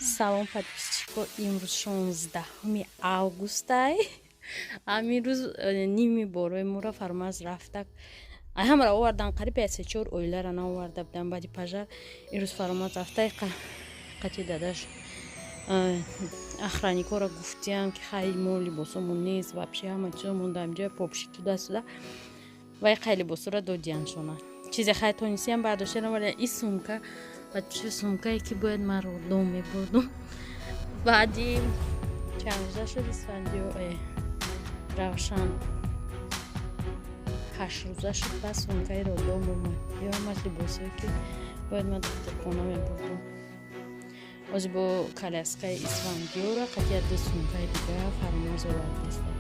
Салом, подписчико. Имрӯз 16 августай. Ҳамин рӯз ними борои моро Фармаз рафта ҳамаро овардан, қариб се чор оилара наоварда будан баъди пожар. Имрӯз Фаромаз рафта қати дадаш охранникоро гуфтиям, ки хай, мо либосомон нест, вообще ҳама чизо монда ҳамҷоя, попши туда-сюда. Вай қай либосоро додияншона, чизе хай тонисиям бардоштан овардан. И сумка, баъд сумкае, ки бояд ман роддом мебурдум. Баъди чанд рӯза шуд, Исфандиё, Равшан, 8 рӯза шуд, пас сумкаи роддом омад. Ё ҳамаш либосое, ки бояд ман духтурхона мебурдум. Ҳозир бо коляскаи Исфандиёра қатия ду сумкаи дига Фармоз овардеста.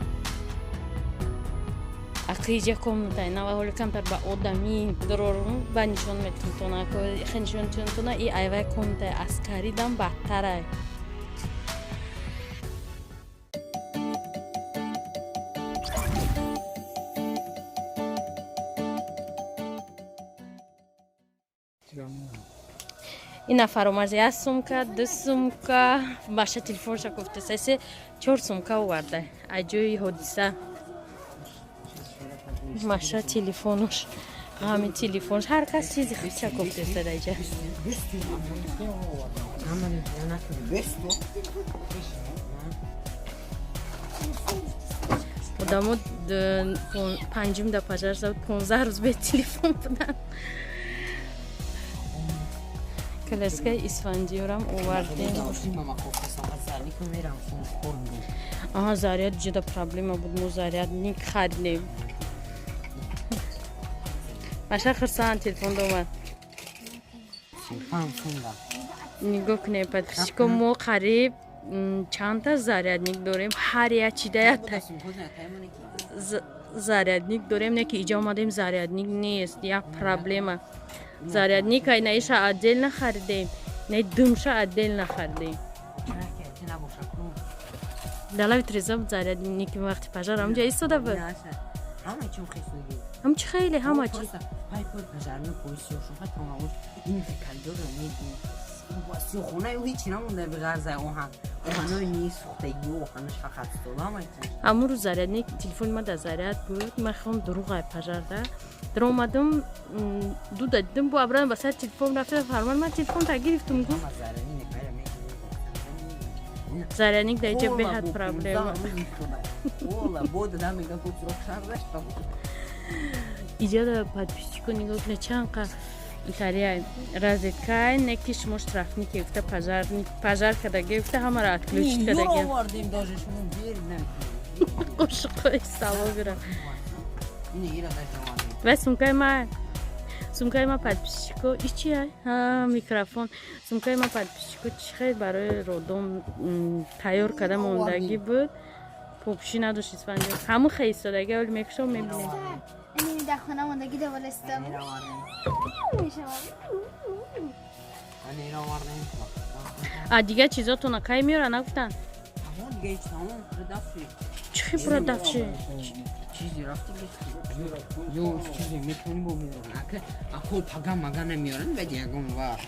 Акиҷа комнатаи нава ҳоли камтар ба одамӣ дорорум, ба нишон метунтона, хе нишон тунтона. И айвай комнатаи аскаридам бадтарай. Ина Фаромарз як сумка, ду сумка, баша телефонша гуфтеса, се, чор сумка оварда аз ҷои ҳодиса. Маша телефонош, ҳамин телефонш, ҳар кас чизи худша гуфтеса даҷа. Одамо панҷум да пожар зад, 15 рӯз бе телефон буданд. Коляскаи Исфандиёрам овардем. Аҳа, заряд ҷуда проблема буд, мо зарядник харидем. Маша хурсанд телефон домад. Нигоҳ кунем, подписчико, мо қариб чандта зарядник дорем, ҳар як чида якта зарядник дорем. Не ки иҷа омадем, зарядник нест, як проблема. Зарядник наиша отдельно харидем, не думша отдельно харидем. Далави треза буд зарядники, вақти пожар ҳамҷа истода буд. Ҳамчи хеле ҳама чи. Ҳамун рӯз зарядник телефони ма дар заряд буд. Ман хом дурӯғай пожарда даромадам, дуда дидам, бо абран ба сар телефон рафта. Фармон, ман телефон та гирифтум, гуфт, зарядник дар иҷа беҳад проблема. Иҷода, подписчико, нигоҳ кунед, чанд қа тариа розеткай, не ки шумо штрафник гирифта, пожар када гирифта, ҳамаро отключить кадаги. Қошиқои савобира ва сумкаи ма, сумкаи ма, подписчико, и чи? Микрофон. Сумкаи ма, подписчико, чи хел барои роддом тайёр карда мондагӣ буд, попӯшӣ надошт. Исфанҷо ҳамун хел истодаги, оли мекушом, мебинем. Дар хона мондагӣ даволестам. А дигар чизотона кай меёра, нагуфтанд? Чӣ хел продавши? Чизи рафти, ё чизе метавонӣ бо меёран, ака ако пага мага намеёран, баъд ягон вақт.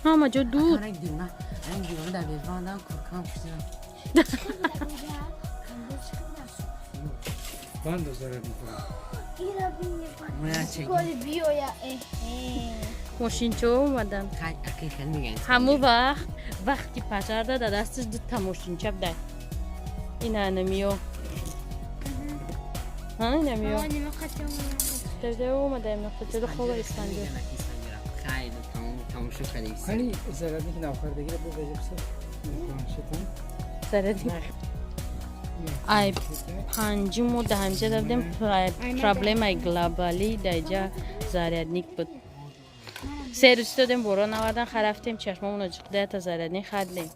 Ҳама ҷо дур. Дивона дар безбандам куркам пушидам. Бандо заряд мекунам. Мошинчо омаданд. Ҳамун вақт, вақти пожарда, дар дасташ дута мошинча буда. Ина намиё, инамиё омадаем нақаҷода хола Исфанҷо. Кани зарядники навхардагира бо бежибса планшетам. Зарядник ай панҷум мо да ҳамҷа дадем, проблемаи глобалӣ даҷа зарядник буд. 3 рӯз додем, борон навардан, ха рафтем, чашмамона ҷиқдаята, зарядник харидем.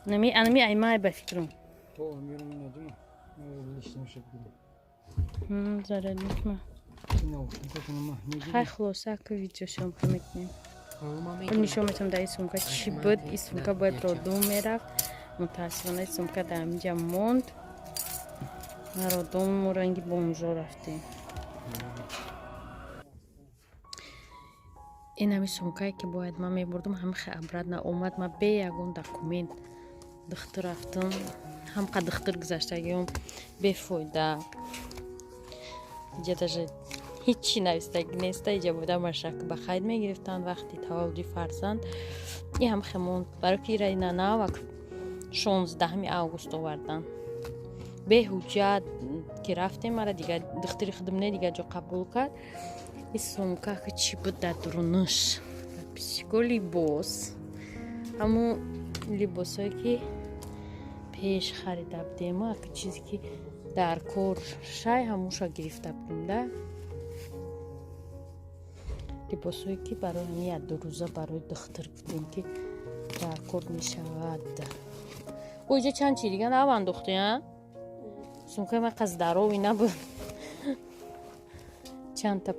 Нами анами аймай ба фикрам. Зарядник ма. Хай, хулоса, ка видеосъёмка мекунем, нишон метавам. Дар ин сумка чӣ буд? Ин сумка бояд роддом мерафт, мутаассифона ин сумка дар ҳаминҷа монд. Роддом мо ранги бомжо рафтем. Ин ҳами сумкае ки бояд ман мебурдум, ҳамихе обратно омад. Ман бе ягон документ духтур рафтум, ҳамқа духтур гузаштагиём бефоида. Иҷа даже ҳичи навистагӣ неста. Иҷа буда машак ба хайд мегирифтанд вақти таваллуди фарзанд. И ҳамихе монд, барои ки ира ина навак 16 август овардан. Беҳуҷҷат ки рафтем, мара дига духтури худам не, дига ҷо қабул кард. И сумка чӣ буд дар дурунаш? Писико либос, ҳамун либосое ки пеш харида будем, ака чизе ки дар кор шай ҳамуша гирифта будем да. Либосое ки барои ҳами як ду рӯза барои духтур гуфтем ки дар кор мешавад. О, иҷа чанд чи дига нав андохтӣ, а? Сумкаи ман қаздарови набуд. Чандта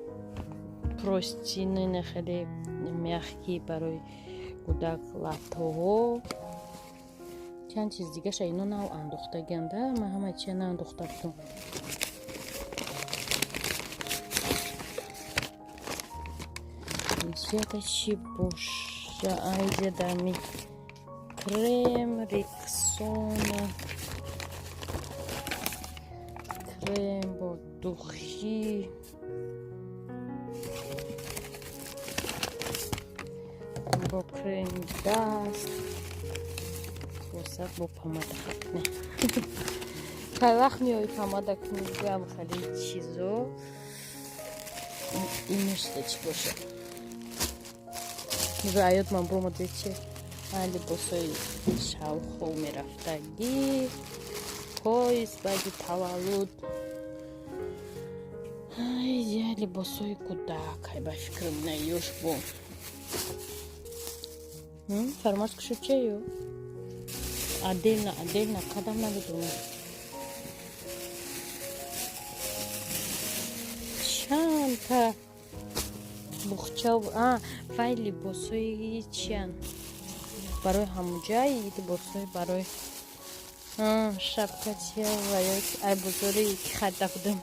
простыни хеле мягкий барои кӯдак, латтоҳо, чанд чиз дигаша ино нав андохтагианда. Ман ҳама чия наандохта будам. Иҷада чӣ боша? Иҷада ми крем Рексона, крем бо духи, бо креми даст, босак бо помада хакне. Кай вақт меои помада кунӣ, гӯям хеле чизо. Инашда чӣ боша? Нигоҳ, аёд ман буромад чи либосои шавхо мерафтагӣ, пояс баъди таваллуд, я либосои кӯдак. Ай, ба фикрам на ёш бо фармош кушо чаю отдельно, отдельно қадам намедонам. Чандта бухча вай либосои чиян барои ҳамуҷай, либосои барои шапка чия ва ё ай бозори ки харида будам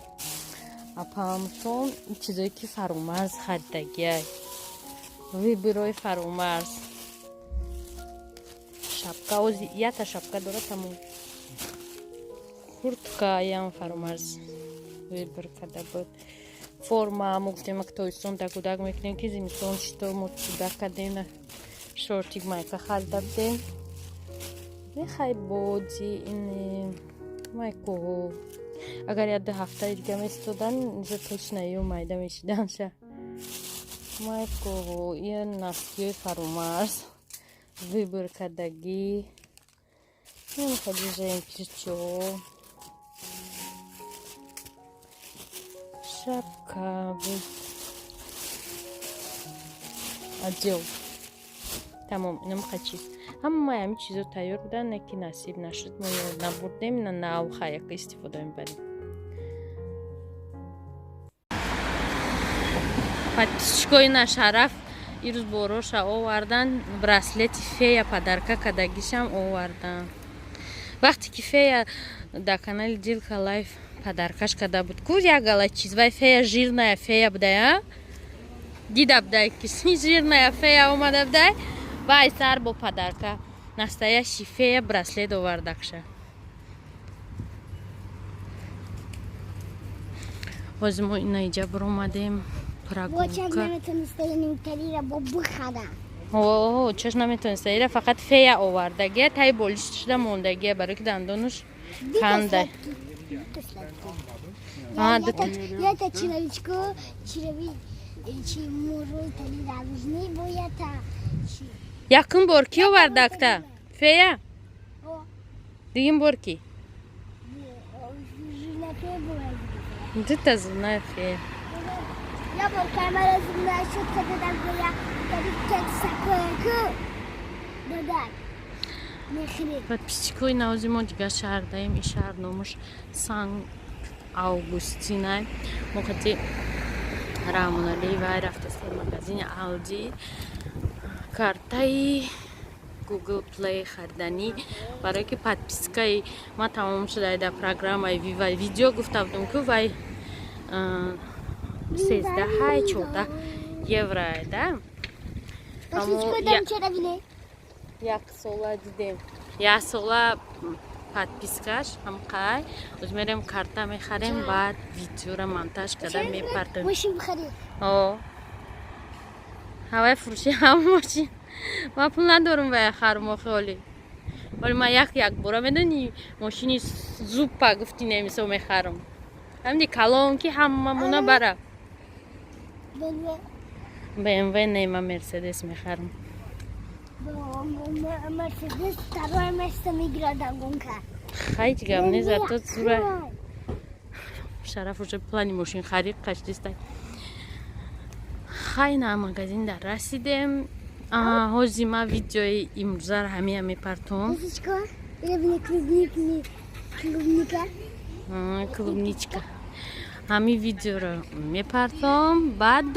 апаамшон, чизое ки Фарумарз харидагиай, выборои Фарумарз. Шапка ози ята шапка дорад, тамом. Куртка ям Фарумарз выбор карда буд. Форма мо гуфтем, ак тобистон да кӯдак мекунем, ки зимистон чито мо кӯдак кардем, шортик майка харида будем. Мехай боди ин майкоҳо агар як ду ҳафтаи дига местодан, инҷо точно ё майда мешиданша. Майкоҳо, ин носкиҳои Фарумарз выбор кардагӣ, хеле женчичо, шапка буд, отдел тамом. Инамқа чиз ҳамаи ҳами чизо тайёр будан, не ки насиб нашуд, мо набурдем, на нав хаяка истифода мебарем. Подписчикои на шараф ирӯз бороша овардан, браслети фея подарка кардагишам овардан. Вақте ки фея дар канали Дилка Лайф подаркаш карда буд ку як гала чиз, вай фея жирная фея будай, а дида будай ки жирная фея омада будай, вай сар бо подарка настоящий фея браслет овардакша. Ҳозир мо ина иҷа биромадем прогулка. Чаш наметониста, ира фақат фея овардагия, таи болишт шуда мондагия, барои ки дандонуш канда. Ята человечку, Якум бор ки овардакта фея, дуюм бор ки дута зубная фея. Я бор камера зубная щетка додам, я додам. Подписчикои навози, мо дигар шаҳр даем. Ин шаҳр номаш Сан Августинай. Мо қати Раҳмоналӣ вай рафтастем магазини Алди, картаи Google Play хариданӣ, барое ки подпискаи ма тамом шуда дар программаи Вива Видео. Гуфта будам, ки вай 13 14 евро да. Як сола дидем. Як сола подпискаш ҳамқай. Оз мерем карта мехарем, баъд видеора монтаж карда мепартем. Мошин бихарем. О. Ҳавай фурӯши ҳам мошин. Ман пул надорам вая харм охи оли. Оли ман як як бора медони мошини зупа гуфти немисо мехарам. Ҳамди калон ки ҳамамона бара. BMW не, ман Мерседес мехарам. Мерседес второе место мегирад гонка. Хай гап не, зато зура. Шараф уже плани мошин харид қаштистай. Хай на магазин дар расидем. Ҳози ма видеои имрӯзаро ҳамия мепартом. Клубника. Клубничка. Ҳами видеоро мепартом, баъд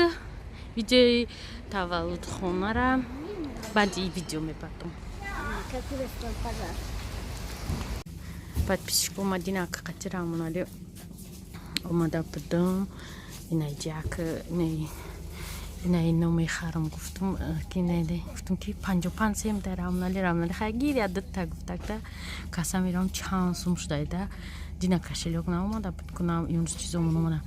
видеои таваллудхонара баъди видео мепартом. Подписчик омадин ак қати Рамонали омада будам. Инаҷак инаи номехарам гуфтум, ки гуфтум ки 55 сем дар Рамонали. Рамонали хай гир я дутта гуфтакда каса мерам чанд сум шудайда. Дина кошелёк наомада буд кунам имрӯз чизомон омада.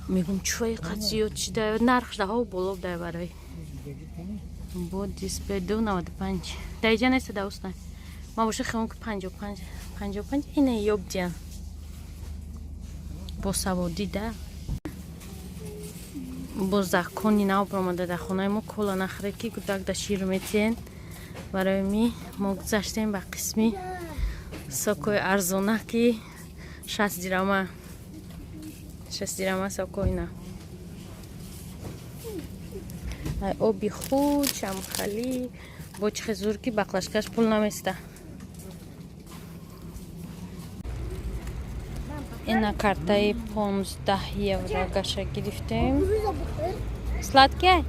Мегум чӯи қад зиёд шида, нарх шудаҳо боло дай барои. Бо дисплей 2,95. Даиҷа неста да уста. Ма боша хелон ки 55, 55 ина ёбдиан. Бо саводӣ да. Бо закони нав баромада дар хонаи мо кола нахӯред ки гудак да шир метиҳен. Барои ми мо гузаштем ба қисми сокои арзона ки 60 дирама. 60 дирама сокоина. Оби худ, шамхали, бо чихе зур ки баклашкаш пул наместа. Ина картаи 15 евро гаша гирифтем. Сладкий?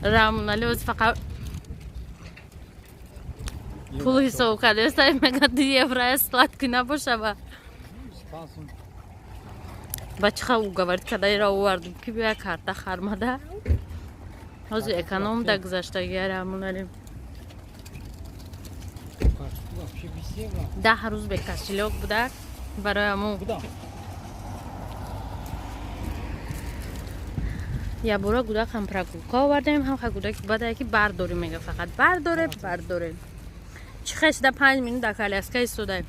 Рамонали оз фақат пул ҳисоб карда, мега 2 евро сладкий набошава. Ба чиха уговорит карда ира овардум ки бия карта хармада. Ҳозир эконом да гузаштагия Рамонали. 10 рӯз бе кошелёк буда барои ҳамун. Я бора гудак ҳам прогулка овардаем, ҳам ха гудаки бадае ки бардорем мега фақат бардорем, бардорем. Чихе шуда 5 минут дар коляска истодаем.